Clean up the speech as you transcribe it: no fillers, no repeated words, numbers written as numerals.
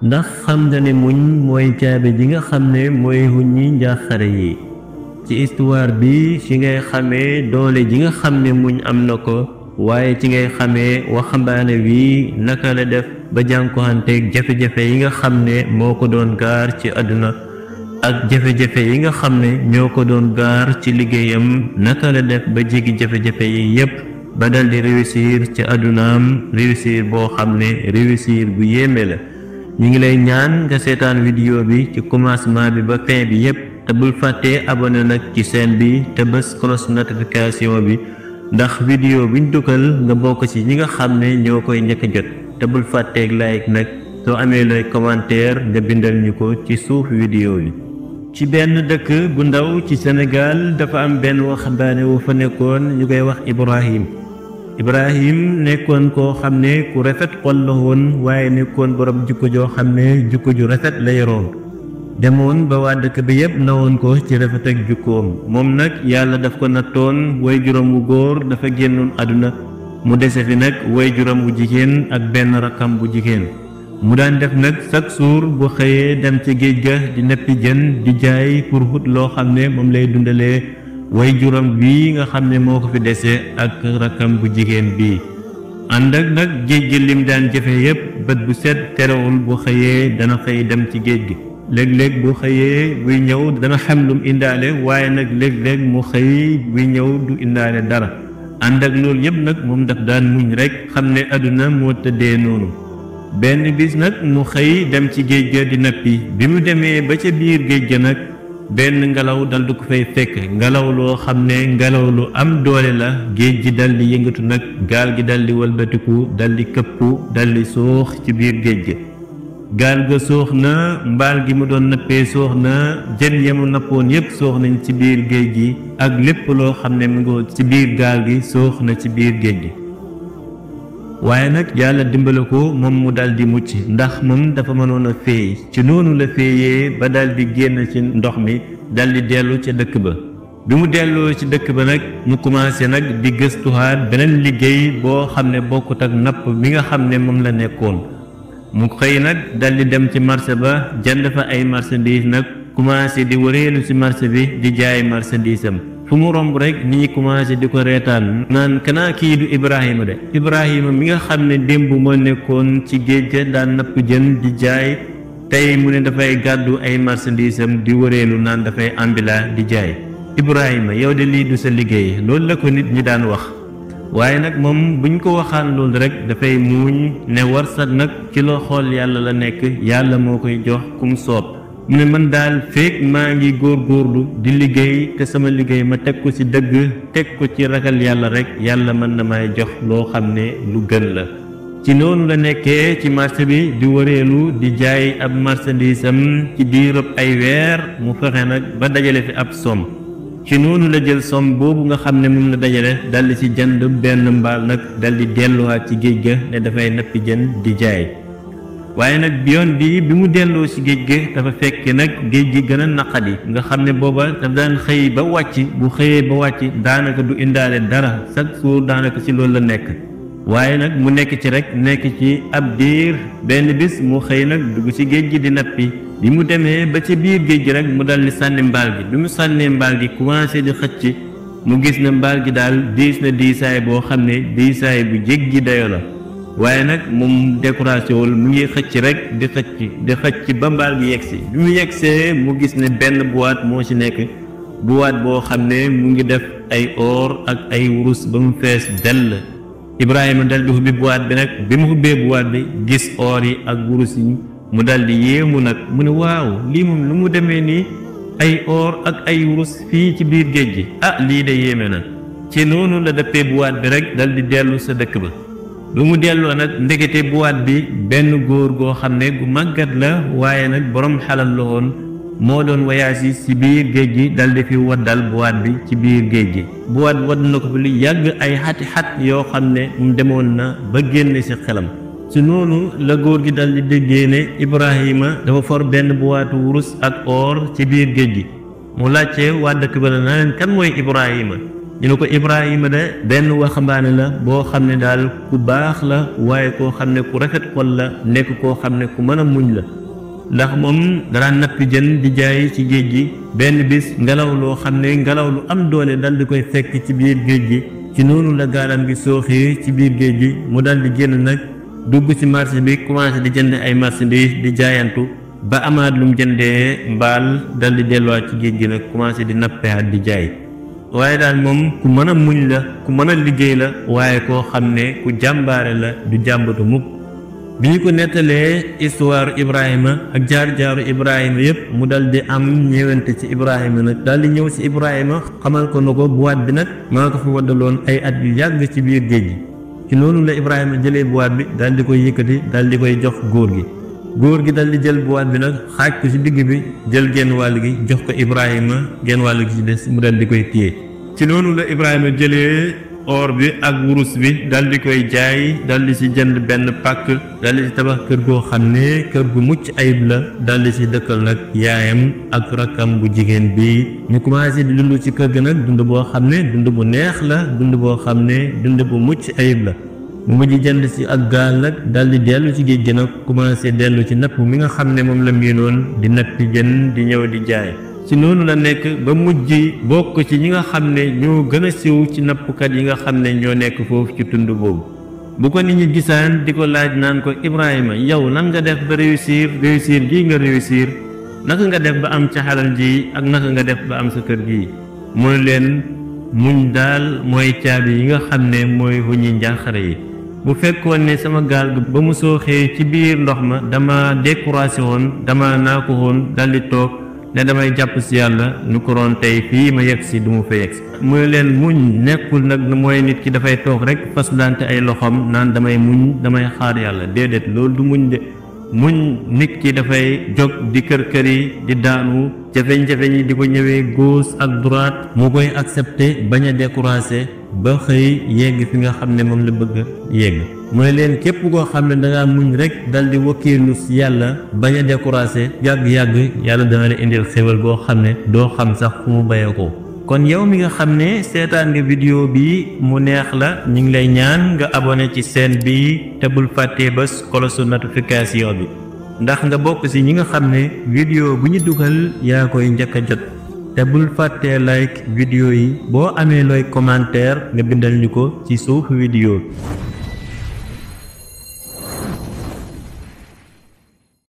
ndax xam nga ne muñ mooy caabi ji nga xam ne mooy wuññi njàqare yi. ci histoire bi ci ngay xamee doole ji nga xam ne muñ am na ko, waaye ci ngay xamee waxambaane wi naka la def ba jànkuwanteeg jafe-jafe yi nga xam ne moo ko doon gaar ci àdduna ak jafe-jafe yi nga xam ne ñoo ko doon gaar ci liggéeyam, naka la def ba jéggi jafe-jafe yi yépp ba dal di réussir ci àddunaam, réussir boo xam ne réussir bu yéeme la. ñu ngi lay ñaan nga seetaan vidéo bi ci commencement bi ba fin bi yépp, te bul fàttee abonné nag ci chaîne bi te bës cloche notification bi ndax vidéo biñ dugal nga bokk ci ñi nga xam ne ñoo koy njëkk a jot. te bul fàtteeg like nag, soo amee lay commentaire nga bindal ñu ko ci suuf vidéo bi. ci benn dëkk bu ndaw ci Sénégal dafa am benn waxambaane wu fa nekkoon ñu koy wax Ibrahim nekkoon koo xam ne ku rafet xol la woon, waaye nekkoon borom jikko joo xam ne jikko ju rafet la yoroon. demoon ba waa dëkk bi yépp nawoon ko ci rafet ak jukkoom. moom nag yàlla daf ko nattoon way juróom wu góor dafa génnoon àdduna, mu dese fi nag way juróom bu jigéen ak benn rakkam bu jigéen. mu daan def nag chaque jour bu xëyee dem ci géej ga di neppi jën di jaay pour wut loo xam ne moom lay dundalee way juróom bii nga xam ne moo ko fi dese ak rakkam bu jigéen bii. ànd ak nag géej gi lim daan jëfe yépp bët bu set terewul bu xëyee dana xëy dem ci géej gi. léeg-léeg bu xëyee buy ñëw dana xam lum indaale, waaye nag léeg-léeg mu xëy buy ñëw du indaale dara. ànd ak loolu yépp nag moom daf daan muñ rekk xam ne àdduna moo tëddee noonu. benn bis nag mu xëy dem ci géej ga di nappi. bi mu demee ba ca biir géej ga nag benn ngelaw dal di ko fay fekk, ngelaw loo xam ne ngelaw lu am doole la. géej gi dal di yëngatu nag, gaal gi dal di walbatiku, dal di këppu, dal di suux ci biir géej ga. gaal ga suux na, mbaal gi mu doon nappee suux na, jën ya mu nappoon yépp suux nañ ci biir géej gi, ak lépp loo xam ne mu ngi ci biir gaal gi suux na ci biir géej gi. waaye nag yàlla dimbale ko moom mu dal di mucc, ndax moom dafa mënoon a féey. ci noonu la féeyee ba dal di génn ci ndox mi dal di dellu ca dëkk ba. bi mu delloo ci dëkk ba nag mu commencé nag di gëstuwaat beneen liggéey boo xam ne bokkut ak napp bi nga xam ne moom la nekkoon. mu xëy nag dal di dem ci marché ba jënd fa ay marchandise nag, commencé di wëreelu ci marché bi di jaay marchandise am. fu mu romb rek nit ñi commencé di ko reetaan naan kanaa kii du Ibrahima de. Ibrahima mi nga xam ne démb moo nekkoon ci géej ga daan napp jën di jaay, tey mu ne dafay gàddu ay marchandise am di wëreelu naan dafay ambila di jaay. Ibrahima yow de lii du sa liggéey, loolu la ko nit ñi daan wax. waaye nag moom buñ ko waxaan loolu rek dafay muuñ ne warsak nag ci loo xool yàlla la nekk, yàlla moo koy jox kum soob. mu ne man daal feek maa ngi góorgóorlu di liggéey te sama liggéey ma teg ko ci dëgg, teg ko ci ragal yàlla rek, yàlla mën na may jox loo xam ne lu gën la. ci noonu la nekkee ci marché bi di wëreelu di jaay ab marchandise am. ci diirub ay weer mu fexe nag ba dajale fi ab somme. ci noonu la jël somme boobu nga xam ne moom la dajale daldi ci jënd benn mbaal nag daldi delluwaat ci géej ga ne dafay nappi jën di jaay. waaye nag yoon bi mu delloo ci géej gi dafa fekk nag géej gi gën a naqadi, nga xam ne booba daf daan xëy ba wàcc, bu xëyee ba wàcc daanaka du indaale dara, chaque jour daanaka ci loolu la nekk. waaye nag mu nekk ci rek nekk ci ab diir, benn bis mu xëy nag dugg ci géej gi di nappi. bi mu demee ba ci biir géej gi rek mu dal di sànni mbaal gi. bi mu sànnee mbaal gi commencé di xëcc, mu gis ne mbaal gi daal diis na diisaay boo xam ne diisaay bu jéggi dayo la. waaye nag moom décoration wul, mu ngi xëcc rek di xëcc ba mbaal gi yegsi. bi mu yegsee mu gis ne benn boîte moo ci nekk, boîte boo xam ne mu ngi def ay or ak ay wurus ba mu fees dell. Ibrahima dal di ubbi boîte bi nag, bi mu ubbee boîte bi gis or yi ak wurus yi mu dal di yéemu nag, mu ne waaw lii moom lu mu demee nii, ay or ak ay wurus fii ci biir géej gi, lii de yéeme na. ci noonu la dëppee boîte bi rek dal di dellu sa dëkk ba. lu mu delloo nag ndekete boîte bi benn góor goo xam ne gu màggat la, waaye nag borom xalal la woon, moo doon voyage yi ci biir géej gi dal di fi waddal boîte bi ci biir géej gi. boîte bi wadd na ko fi lu yàgg ay xati xat yoo xam ne mu demoon na ba génne ci xelam. ci noonu la góor gi dal di déggee ne Ibrahima dafa for benn boîte wurus ak or ci biir géej gi. mu laajte waa dëkk ba na leen kan mooy Ibrahima. ñu ne ko Ibrahima de benn waxambaane la boo xam ne daal ku baax la waaye koo xam ne ku rafet xol la nekk koo xam ne ku mën a muñ la ndax moom dara nappi jën di jaay ci géej gi benn bis ngelaw loo xam ne ngelaw lu am doole dal di koy fekk ci biir géej gi ci noonu la gaalam gi sooxee ci biir géej gi mu dal di génn nag dugg ci marché bi commencé di jënd ay marchandises di jaayantu ba amaat lu mu jëndee mbaal dal di delluwaat ci géej gi nag commencé di nappewaat di jaay waaye daal moom ku mën a muñ la ku mën a liggéey la waaye koo xam ne ku jàmbaare la du jàmbatu mukk bi ñu ko nettalee histoire Ibrahima ak jaar-jaaru Ibrahima yëpp mu dal di am ñëwante ci Ibrahima nag dal di ñëw ci Ibrahima xamal ko na ko boîte bi nag maa ko fi waddaloon ay at yu yàgg ci biir géej gi ci noonu la Ibrahima jëlee boîte bi dal di koy yëkkati dal di koy jox góor gi dal di jël boîte bi nag xaaj ko ci digg bi jël genn wàll gi jox ko Ibrahima genn wàll gi ci des mu dal di koy téye ci noonu la Ibrahima jëlee or bi ak wurus bi dal di koy jaay dal di ci jënd benn pàkk dal di ci tabax kër goo xam ne kër gu mucc ayib la dal di ci dëkkal nag yaayam ak rakkam bu jigéen bi ñu commencé di dund ci kër gi nag dund boo xam ne dund bu neex la dund boo xam ne dund bu mucc ayib la mu mujj jënd ci ak gaal nag dal di dellu ci géej gi nag commencé dellu ci napp mi nga xam ne moom la miinoon di nappi jën di ñëw di jaay ci noonu la nekk ba mujj bokk ci ñi nga xam ne ñoo gën a siiw ci nappkat yi nga xam ne ñoo nekk foofu ci tund boobu bu ko nit ñi gisaan di ko laaj naan ko Ibrahima yow nan nga def ba réussir gii nga réussir naka nga def ba am ca xalal ji ak naka nga def ba am sa kër gi mu ne leen muñ daal mooy caabi yi nga xam ne mooy wuññi njàqare yi bu fekkoon ne sama gaal ba mu sooxee ci biir ndox ma dama découragé woon dama naa ko woon daldi toog ne damay jàpp ci yàlla nu ko roon tey fii ma yegg si du mu fa yegg si muy leen muñ nekkul nag mooy nit ki dafay toog rek fas dante ay loxoom naan damay muñ damay xaar yàlla déedéet loolu du muñ de muñ nit ki dafay jóg di kër yi di daanu jafeñ-jafeñ yi di ko ñëwee gauche ak droite mu koy accepter bañ a découragé ba xëy yegg fi nga xam ne moom la bëgg yegg mooy leen képp koo xam ne dangaa muñ rek dal di wakkiirlu si yàlla bañ a découragé yàgg-yàgg yàlla dana la indil xéwal boo xam ne doo xam sax fu mu bayee ko kon yow mi nga xam ne seetaan nga vidéo bi mu neex la ñu ngi lay ñaan nga abonné ci chaîne bi te bul fàttee bés cloche notification bi ndax nga bokk ci ñi nga xam ne vidéo bu ñu dugal yaa koy njëkk a jot te bul fàttee like vidéo yi boo amee looy commentaire nga bindal ñu ko ci suuf vidéo bi